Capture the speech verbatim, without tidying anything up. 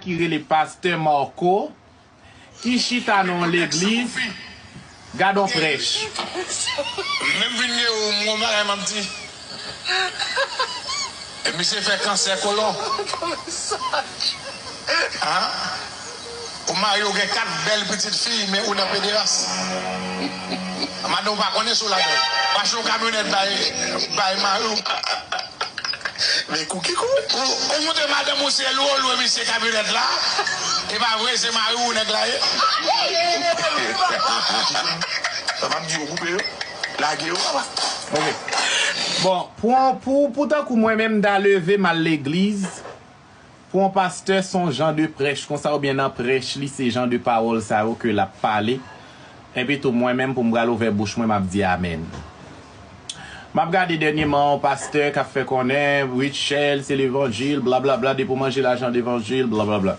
Ki rele Pastè Marco, ki chita nan yon legliz. Gad yon prèch. Menm vin gen yon, yon bagay m ap di. E misye fè kansè kolon. An? Ou marye, ou gen kat bèl pitit fi, men ou nan pederas. Madanm ou pa konnen si w ladan. W achte yon kamyonèt bay, bay mari w. Men kou ki kou. Ou, ou montre madanm ou se lwo lwe misye kamyonèt la. E pa vre, se mari ou nèg la ye. Sa m ap di yo koupe yo. Lage yo, papa. Ok. Bon, pou, pou, pou tankou mwen menm, m ta leve, m al legliz. Pou yon pastè, se yon jan de prèch konsa, oubyen nan prèch li, se jan de pawòl sa yo ke l ap pale. Epi tou, mwen menm, pou m pral ouvè bouch mwen, m ap di amèn. M ap gade dènyèman yon pastè k ap fè konnen, Rutshelle, se levanjil, blablabla, depi w manje lajan levanjil, blablabla.